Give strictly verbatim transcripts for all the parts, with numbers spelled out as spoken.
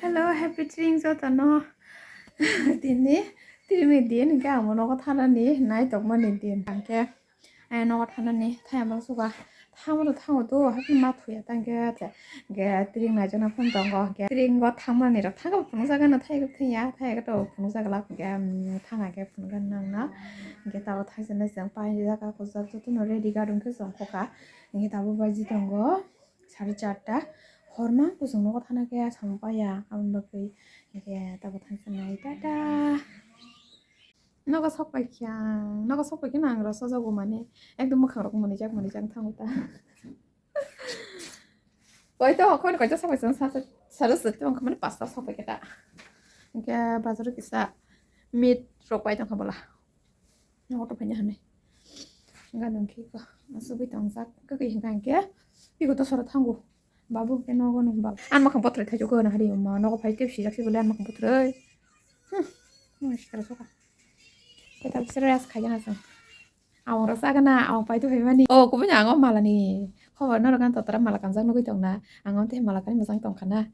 Hello, happy tring jotono. Tini trini din, hingke ang nogo thanani naitokmani din. Hingke, eh, nogo thanani thaya bang suka. Thango to, thango to, haphano ma thuya tangke, te, hingke tring naijakna phone tongo. Hingke tringo thangmani rok thangke phunukjagano thaya thaya, thaya to phunukjagala, hingke, mm, thangna khe phunukgana nangna. Hingke tabuk thangsa nai chwng painrijak, a kujak jotono ready gadon khe chwng khoka. Hingke tabuk baji tongo sare charta. Horma bo chwng nogo thana khe samung paya, aboni bagwi hingke tabuk thangsa nai, tata. Nogo sok pai khe ang, nogo sok pai khe ang rw sojago mane ekdom mwkhang rok mwnwijak mwnwijak thango ta. Koi to, koi koi to sok pai chwng sa, sa, sare sat tong kha mane pasta sok pai khe ta. Hingke bazar o kisa meat rok pai tong kha bola. Nogo to phaina hinwi. Hwnka nwng khe ko asugwi tongjak. Kwkwi hwnka hinkhe iko to sora thango. Babu hwnkhe nogo nung bab. Ang mwkhang bothorwi thaichuk khe hwnwi hari ma nogo phai tei sijak se bole ang mwkhang bothorwi. Hmm. Mwkhang sikara soka. Khe tabuk se rest khaigana chwng. Awang rok chagana, awang pai tongphaimani. O kubuni ang o malani khobor norok ang totra mala kanjak nugwi tongna. Ang o tei mala kanwi mwchang tongkhana.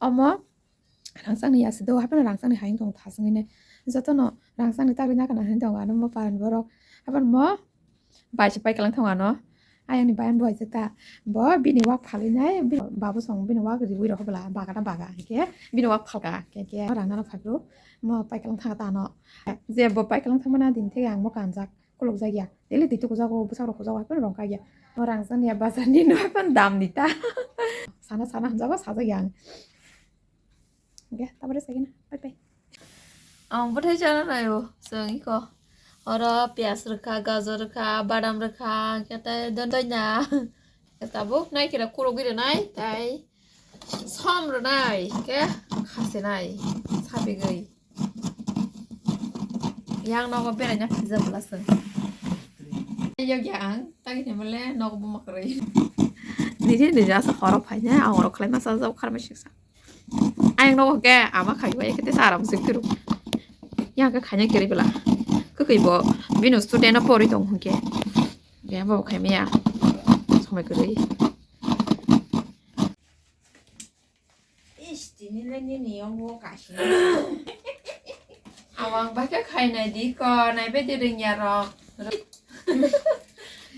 Omo. Rangchakni yasi do, haphano rangchakni hayung tong thaswngwi nai. Jotono rangchakni tagwi nakana hinwi tongo ano mo paran borok. Haphano mo bai se paikalang tongo ano. Ayangni bai ano buhaijak ta. Bo bini wak phalwi nai, bini babu song bini wak riwi rokha bwla baga na baga. Hingke bini wak phalka. Hingke rang nana phaiphru mo paikalang thangka ta ano. Je bo paikalang thangmana din theke ang mo kanjak. Khulukjak ya. Daily twi tukujago, bwsarok hujago, haphano rong kaiya. O rangchakni ya bazarni no haphano damni ta. Sana sana hamjago, sajak ya ang. Hingke, tabore sagina. Bye bye. Ang bwthai chana naio, chwng iko. Oro piyaj rwkha, gajor rwkha, badam rwkha, hingke tei dodoina. Tabuk nai khe rok khurogwi rwnai, tei som rwnai, hingke khasenai, sabigwi. Yang nogo beraina phaijago laswk. Yokya ang, tagini mole nogo buma kwrwi. Nini nini asa horo phaina, ang oro khlai masa jabo kharmai siksa. Ayang nogo ke ama khai bai kete saram sik turu. Yang ke khanya kiri bela. Kwkwi bo bini student no pori tong hwnkhe. Yang bo khai maya. Somai kwrwi. Ish, tini le nini yong wo kashi. Awang ba khe khai nai di ko, nai be di ring ya rok.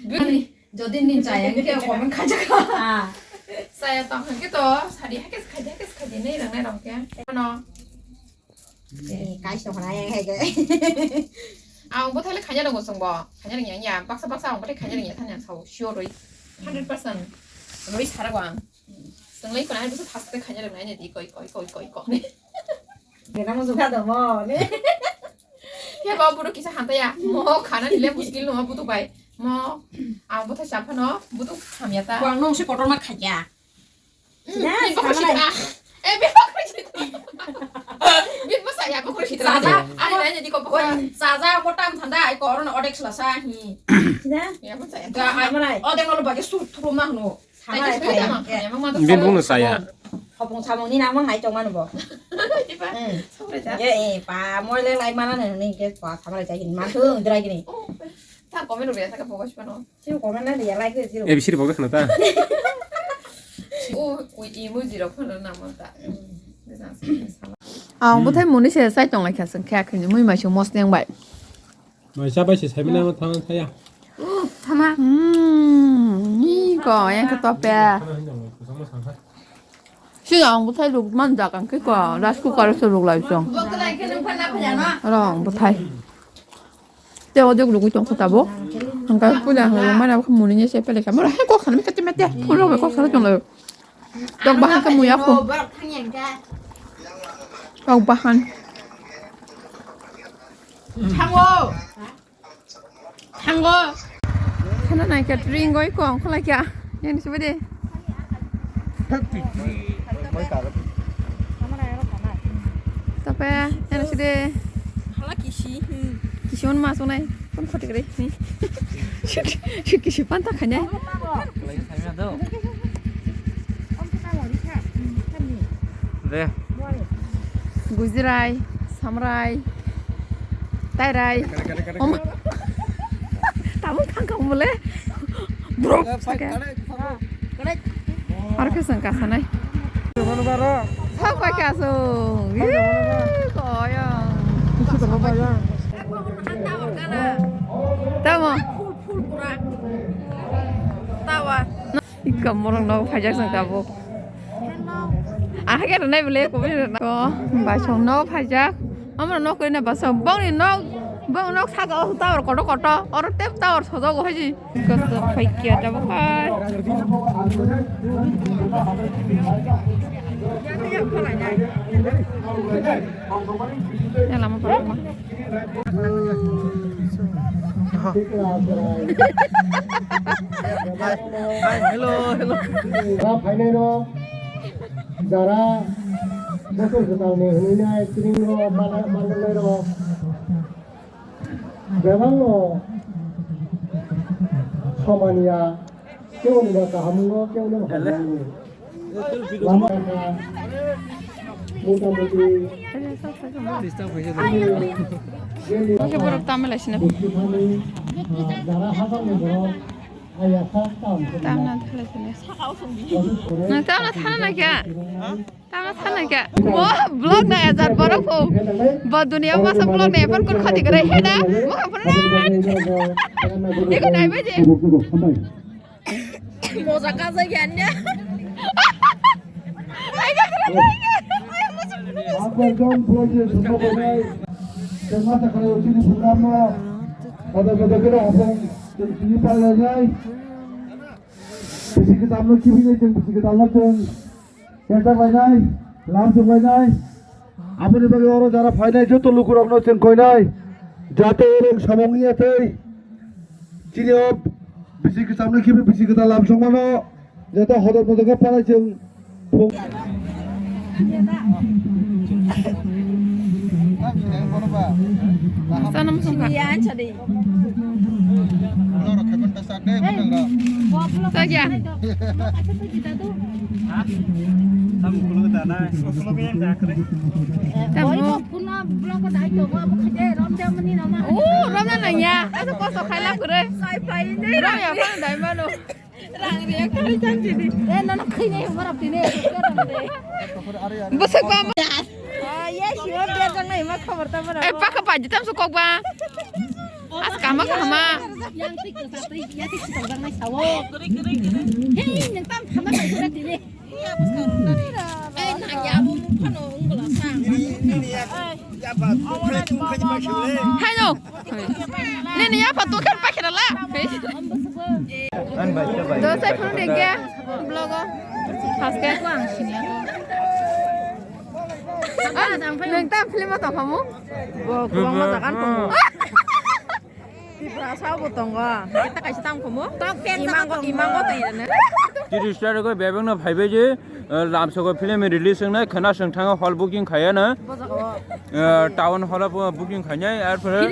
Bini, jodi ni chaya ke comment khaja ka. Ah. Saya tong ke to, sadi hake khai di, hake khai di, nei rang nei rang ke. Ano. Eh, kaisa hona yang hai ke. Ang bo thale khanya rang song bo. Khanya rang yang ya, baksa baksa ang bo thale khanya rang ya than yang sao, sure roi. Hundred percent. Roi sara ko ang. Swnglai khna hai bwswk haste khaina rwknai ne di koi koi koi koi koi. Gena mo jukha do mo ne. He ba buru kisa hantaya. Mo khana nile muskil no butu bai. Mo ang butha chapha no butu khamya ta. Ko ang nong se kotor ma khakya. Hmm, ya, bini bokor sitra. Eh, bini bokor sitra. Bini bwsa ya bokor sitra. Chaja. Ani nai ne di ko bokor. Chaja mo tam thanda ai ko oro no odek sla sa hi. Ya mo sa ya. Ga ai. Odek no lo bage su thuru ma hnu. Samara kaya. Bini bung no saya. Hopung samung ni namang nai tong mano bo. Diba? Hmm. Samara ja. Ye, eh, pa, moi le lai mana ne ni ke pa samara ja hin ma thu dra gini. Oh, ta comment ro ya ta ka bogo sipano. Sini comment na ya like siro. A B C ri bogo khna ta. Oh, ui emoji ro khna na ma ta. Ang bwthai muni se sai tong lai kha sing kha khini mui mai sing mos neng bai. Mai cha bai se sai mene ma thang thaya. Thama. Hmm, ni ko yang ke tope. Sini ang bwthai ruk man jak ang ke ko rice cooker se ruk lai song. Rong bwthai. Te o dek ruk tong kota bo. Ang ka pula ruk mana ko muni ni se pele ka. Mura he ko khan mi kati mate. Pula ko khan tong lai. Tok bahan ka muya ko. Tok bahan. Thango. Thango. Khana nai ka ring goi ko ang kholai kya. Yang ni sibade. Tape, yang ni sibade. Hala kisi. Kisi on mas onai. Kon khoti kare. Kisi panta khanya. De. Gujirai, samrai, tairai. Om. Tabuk thangkha mole. Bro. Sake. Aro khe sangka sanai. Mano baro. Sak paikha asung. Hai, mano ba. Ih, koyong. Kusi tongma ba ya. Tamo. Tawa. Ikam morong no phaijak sang tabuk. Ahage rwnai bole kobi rwna. Ko, bai song no phaijak. Amra no koina basa bongni nok, bong nok saka o tower koto koto. Oro tep tower sojago haji. Koso phaikya tabuk hai. Ya lama parma. Hello, hello. Jara phainai rok, jara bosor kwtalni hwnwi nai tring rok, mana-, manjaknai rok. Bebakno somaniya, kebo ni ba kaham wngo, kebo ni ba hamya wngo. Lama kha, mota moti. Oke, borok tamil asina. Jara hajakni borok, aya sa tam. Tamna thala sini. Nang tamna thana na kya? Tama sana kya? Bo vlog na ejar borok pho. Bo dunia masa vlog na epan kun khati kare heda. Mo khapra. Iko nai baje. Moja ka jai gyan ya. Apa jom proje semua bangai. Semua tak kena uji di program mo. Pada pada kena apa? Ini paling. Bisi kwtal no kibi nai chwng, bisi kwtal no chwng. Kenta lainai, lam chwng lainai. Aboni bagwi oro jara phainai joto lukurokno chwng koinai. Jate ereng samung ya tei. Chini o bisi kwtal no kibi bisi kwtal lam chwng mano. Jate hodok modok khe phanai chwng. Sana mo songkha. Sagya. Tamo. Oh, romna nangya. Asa kosto khaila kure. Romya phang dai mano. Rang riya kari chan sini. Eh, nono khainai huma rok tini. Bwswk ba ma. Ah, yes, yo, dia jang nai ma khabar ta bara. Eh, pakha paji tam su kok ba. As kama kama. Yang tik sa tik, ya tik sa jang nai sawo. Hei, nang tam khama sai sura tini. Eh, nang ya bu phano ungla sa. Haino. Nini ya patu kan pakhira la. Dosai phone de ge. Vlog o. Haske. Ah, nang tam film o tong khamu? Bo kubang ma jagan tongo. Tiprasa bo tongo. Eta kaisa tam khamu? Imango, imango tong. Tiris tarik o bebeng no phaibai je. Eh, Lamsoko film release wngnai khwna swng thango hall booking khaiya na. Eh, town hall o booking khainai, ar pore.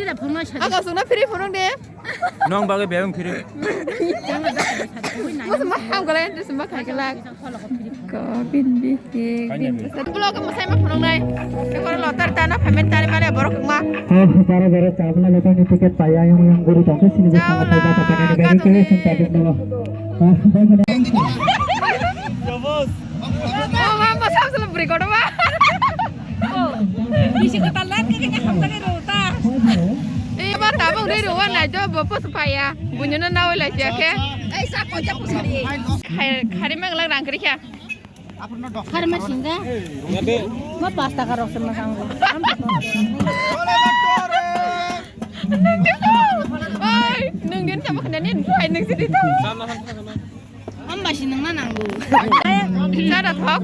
Aga suna free phone de. Nong bagwi bebeng free. Musu ma ham gala, entrance ma khai gala. Ko bin bi, eh, bin. Vlog mo sai ma phone nai. Ekor lotar ta na payment tari mare borok ma. Jara jara chabla lekani ticket paya yang yang guru tongke sini. Chabla, gato. Oh, mama, sama sila beri kodo, ma. Oh, bisi ko talan ke kanya hamta ke rota. Eh, ba, tabang dei ruwa na jo, bo pos paya. Bunyo na nawi la sia ke. Ai, sa ko ja pusari. Khai, khari mang lang rang kri kya. Khari ma singa. Ma pas taka rok sama kang. Oi, nung din sama kena nin, hai nung sini tau. Hamba si nang na nang bu. Sada thok.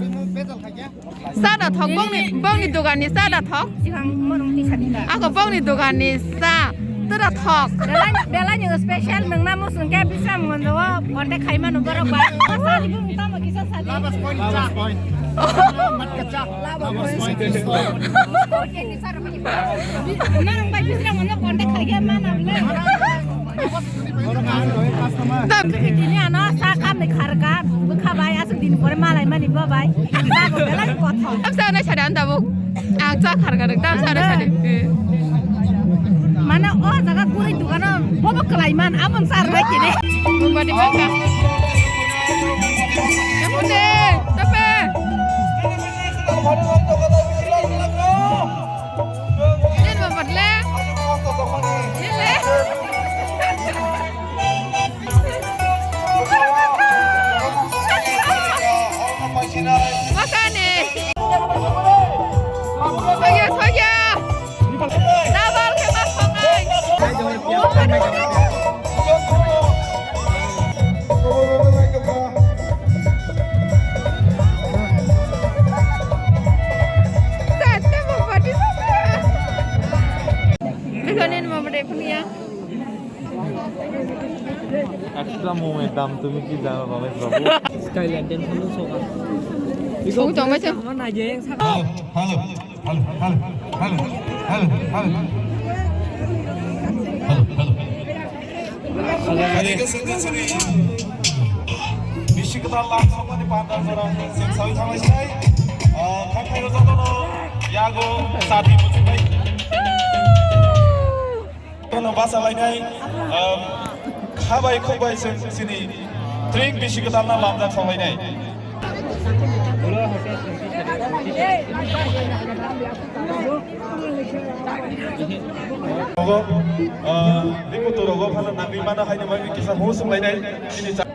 Sada thok bongni, bongni dogani sada thok. Sikang morong ti sadi da. Ako bongni dogani sa. Tura thok. Belai, belai ni special nang na mo sungke bisram ngondo contact khai manu borok ba. Sadi bu tamo kisa sadi. Labas point, labas point. Mat kacha. Labas point. Nang bai bisram ngondo contact khai ke mana bole. Tini ano sa kam ni khar ka, bwkha bai, aswk din pore malai mani bo bai. Sa bo belai kothok. Tam sa nai sari anta bo. Ang sa khar ka, tam sa nai sari. Mana o jaga guri dukano, bo bo kelai man, amon sa rai kini. Bumba di baka. Kamu deh, tapi. Ini nomor le. Ini le. Makane. Soya, soya. Double ke mas pangai. Sate mo pati sate. Ikaw na naman pati punya. Extra moment dam tumi ki jano ramesh babu. Skyland den phano soka. Song tong mai se. Hello, hello, hello, hello, hello, hello, hello. Hello, hello. Khaini khe sengkhe sini bisi kwtal lam sokmani panda jora seng sawi thanglai sinai. Ah, khakhairo jotono yago sati muchungbai. Tono basa lainai, ah, khabai khukbai seng sini tring bisi kwtal na lamjak songlainai. Rogo, ah, riku tu rogo phano nangwi mano haino bagwi kisa hung sunglainai chini cha-,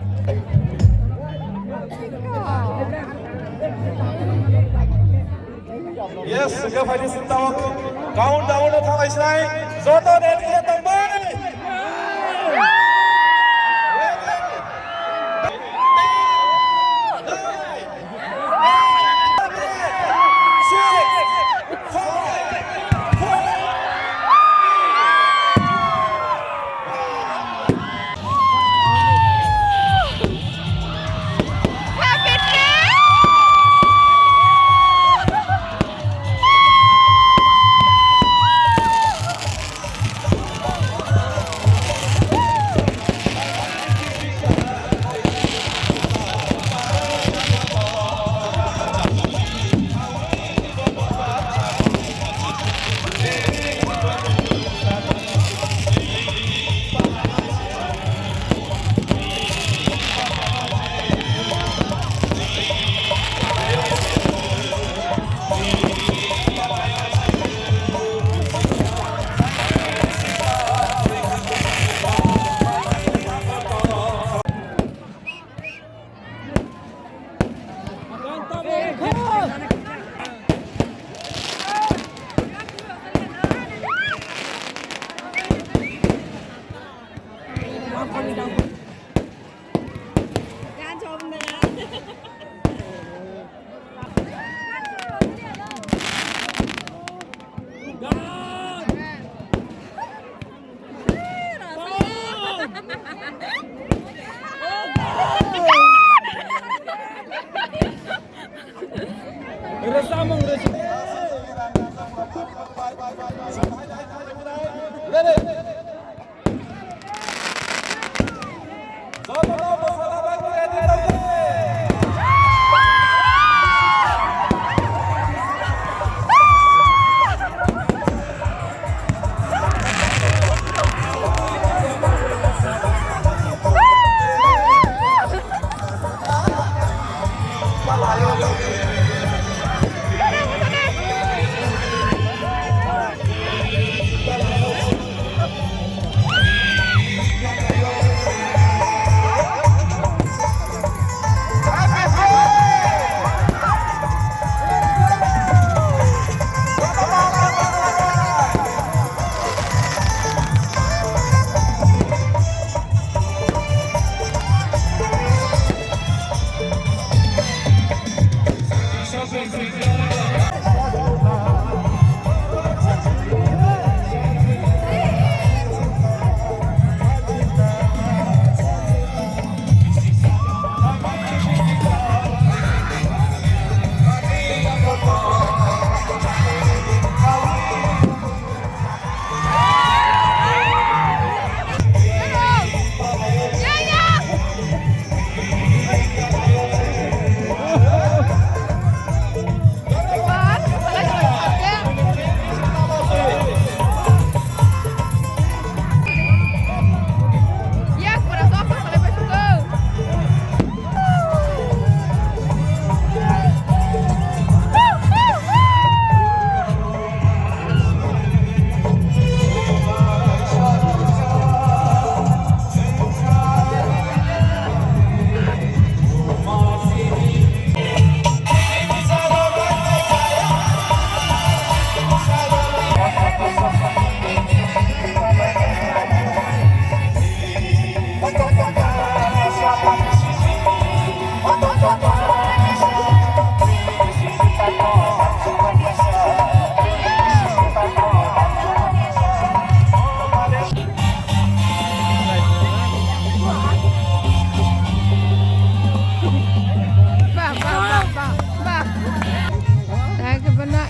Yes, sengkhe phaidi sini tawk. Count down no thanglai sinai. Joto ready khe tongbai.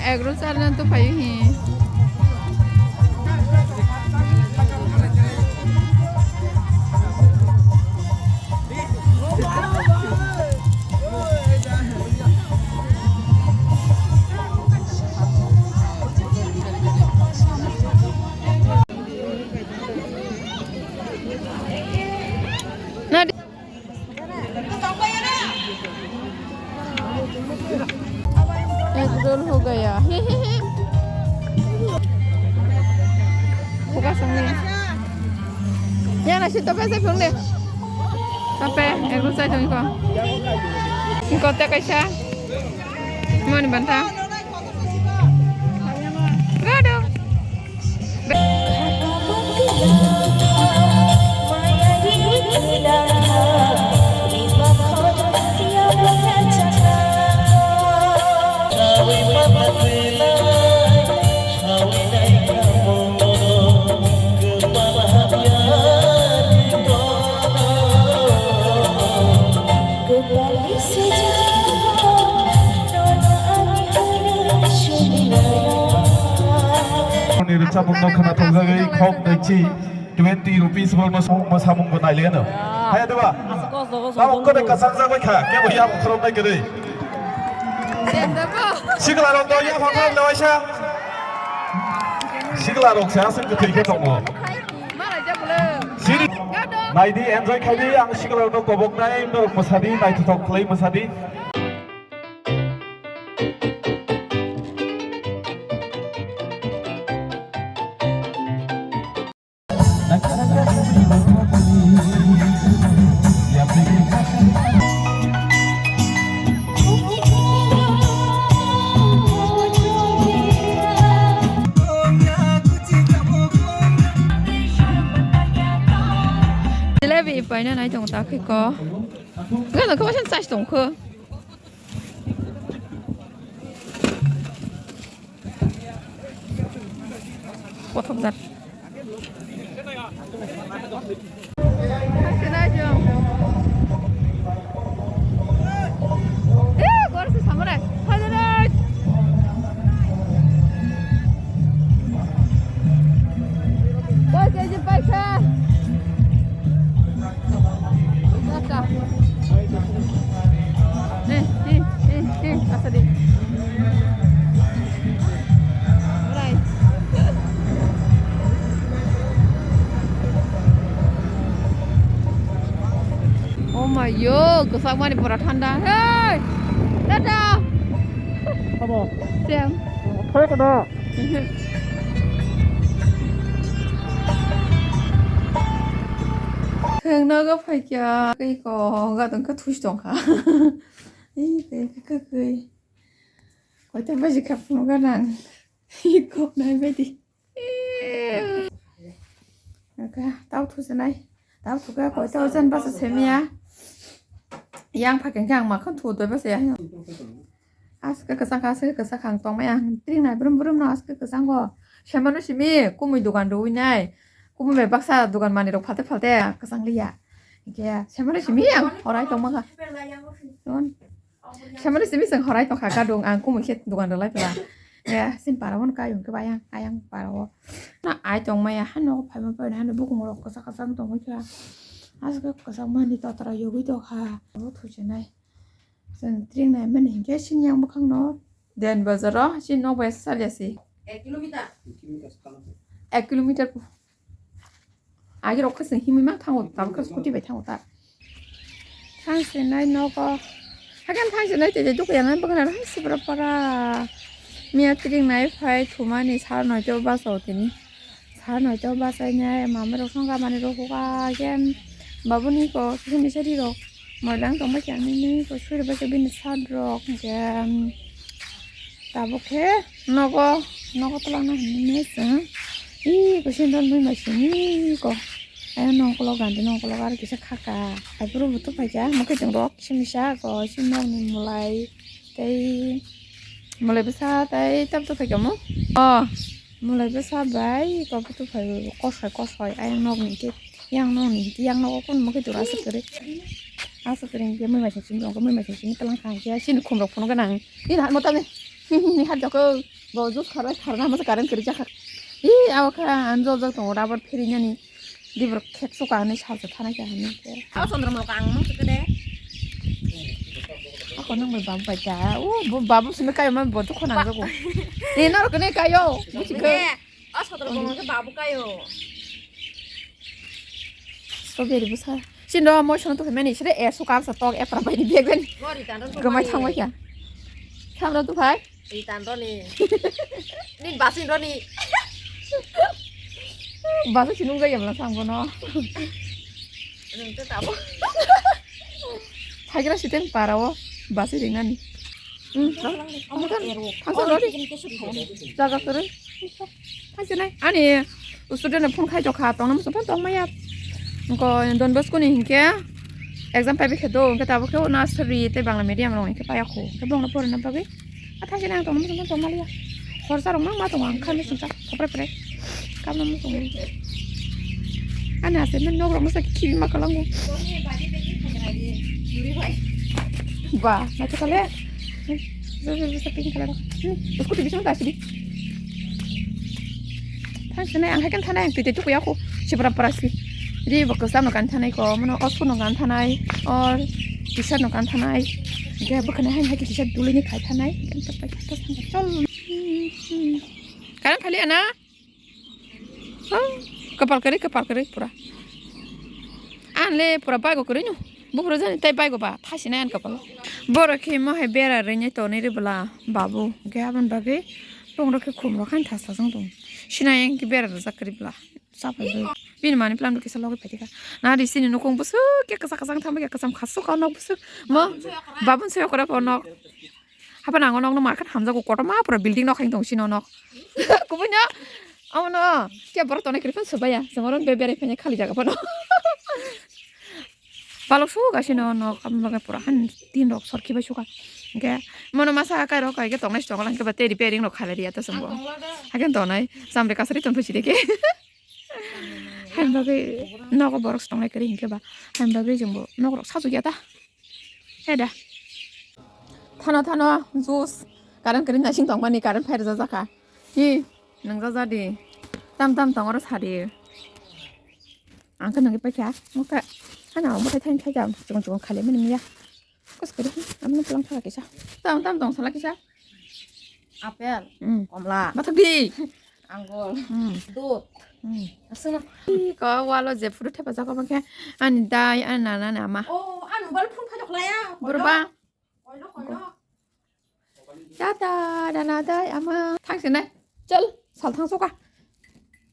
Egg roll charna to phaio hi. Na di- Egg roll ho gaya. Hi, hi, hi. Buka songni. Ya, na si tope se phung de. Tope, egg roll chai tong ko. Ko te kaisa. Mani banta. Gado. Ni rwchapmungno khwnathokjagwi khok naichi twenty rupees bo mwsamung bo nailaiano. Haya deba? Tabuk kode kasang jagwi kha, kebo ya khoroknai kwrwi. Sikla rok do ya phang phang nawaisa. Sikla rok sa aswk kwthwi khe tongo. Siri, naidi, enjoy khaidi, ang sikla rok kobok nai, norok mwsadi, naithothok khlai mwsadi. Jalebi paina nai tongo ta khe ko. Gana khe waisa chais tong kho. Kothok jat. Eh, gor se samare. Hajarai. Koi keji paisa? Tata. Eh, eh, eh, eh, asa di. Alright. Oh my yo, kwchak mani pura thanda. Hey! Tata! Abo. Sem. Kaya kada? Thwng nogo phaikya, tei ko gadang khe thusi tongkha. Ih, tei khe kwkwi. Koita baji kha phunukha nang. Ih, kok nai baidi. Aka, tau thusinai. Tau thuka koita ojan basa semia. Yang phaikha khe ang makhan thu doi basa ya. Aske kwchang kha, aske kwchang kha ang tongmai ang. Tring nai brum brum no aske kwchang go. Semano simi kumui dogan rwi nai. Kumui bai baksa dogan mani rok phalte phalte kwchang liya. Hingke semano simi ang horai tongma kha. Don. Semano simi sang horai tongkha gadung ang kumui khe dogan rwlai pla. Ya, sin para won kayung ke bayang, ayang para wo. Na ai tongmai ya hano phaima phaina hano bukung rok kwchak kwchak tongmai kha. Aske kwchak mani totra yogwi tongkha. Bo thusinai. Chwng tring nai mani hinkhe sini yang bwkhakno Den Bazar o chini nok bai salya se. Ek kilometer. Ek kilometer. Agi rok khe chwng himwi mang thango, tabuk khe scooty bai thango ta. Thang sinai nogo. Hakan thang sinai tei tei dukya nai bwkhana hai sibra para. Miya tring nai phai thumani sar noito basa o tini. Sar noito basainai mama rok songkha mani rok huka ke babuni ko sini sari rok moilang tongma khe ani ni ko suri bai khe bini sar rok ke tabuk khe nogo nogo twlangna hinwi mesa i ko sini dol mui mai sini ko ayo nongkolok gandi nongkolok aro kisa khaka aiboro butuk paikha mokhe chwng rok kisa misa ko sini nokni mulai tei mulai bwsa tei tabuk paikha mo o. Mulai bwsa bai kok butu phai kosoi kosoi ayang nok ni hwnkhe yang nok ni hwnkhe yang nogo kunu mokhe dura aswk kwrwi aswk kwrwi hwnkhe mui maising simi tongo mui maising simi twlang kha hwnkhe chini khum rok phunuk gana ang nini hat motani ni hat jokho Bo juice kharbai kharna masa current kwrwi jakha. Ih, abo kha ang jol jol tongo rubber phiri nani. Di borok khek suka hinwi salsa thana kha hinwi khe. Aw Chandra Molo ang mang khe de. Ako nang bai babu bai ta. O bo babu simi kayo man bo to khona jago. Ni nor kene kayo. Buchi khe. Aw Chandra Molo khe babu kayo. Strawberry bwsa. Sini do moi sono to mani sire e suka sa tok e pra bai ni bag den. Gori tandon to. Gamai thangwa kya. Khamra to bhai. Ritan roni. Ni basin roni. Basa sinung jaya bla sangbono. Rung to tabo. Thagira siten parao basi ringnani. Hmm, no? Amo kan, amo kan roni. Jaga kere. Thasinai. Ani student phone khai jokha tongna musu phone tong maya. Ko Don Bosco ni hinkhe exam paibe khe do, hinkhe tabo khe nursery tei Bangla medium rok hinkhe paya kho. Hinkhe bongno porina bagwi. A thang khe nang tongma tongma tongma liya. Khorsa rok ma ma tongo ang kha mechung sa thopre pre. Kam na mechung. Ani ase men nok rok masa khibi ma kalango. Ba, na to kale. Scooty bising ta sidi. Thang sene ang hakan thanai ang tete tukuya ko. Sibra prasi. Di boksa no kan thanai ko, mano osu no kan thanai. Or T-shirt no kan thanai. Ge bwkhani hai hai kisa dulini khai thanai. Chol. Karan phali ana. Kapal kari, kapal kari pura. Anle pura baigo kari no. Bubro jani tai baigo ba thasi nai an kapal. Boro khe mo hai bera rene toni ri bla babu. Ge aban bagi. Tong ro khe khum ro khan thasa jong dong. Sina yang ki bera rajak kari bla. Sapai bai. Bini mani plan kisa logi phaikha. Na di sini nukung busuk ke kasa kasa thang ke kasam khasu ka nok busuk. Mo babun se okra ko nok. Hapa nango nok no market hamjago kotorma pura building nok hang tong sino nok. Kubui no. Amo no. Ke borok toni kiri phan subaya. Semoron be bere phene khali jaga pano. Balok su ga sino nok am baga pura han tin rok sorki bai suka. Ke mono masa kai rok kai ke tongnai tongo lang ke ba te repairing rok khalai riya ta sumbo. Hagen tonai samre kasari ton phusi de ke. Hain bagwi nogo borok tongnai kwrwi hinkhe ba. Hain bagwi jongbo nogo rok sajagya ta. Heda. Thano thano juice. Current kwrwi naising tongmani current phairwjak jakha. Hi nwngjak jadi. Tam tam tongoro sadi. Ang khe nungwi paikha. Oke. Ano mwtai thaini thaijak chikon chikon khailaimani miya. Kos kari, amno pulang thaka kisa. Tam tam tong sala kisa. Apple, hmm, komla, bathak di. Anggur, hmm, dud. Hmm. Aswkno. Ko walo je photo thepa jago bangkhe ani dai ani nana ni ama. Oh, ano bal phone phajak laya. Borba. Koilo, koilo. Tata, nana dai ama. Thangsinai. Chal, sal thangsoka.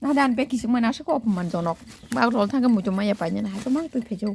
Nada an beki sumana sako apman jonok. Ba rol thangke muchung maya paina na hato mang twi phejou.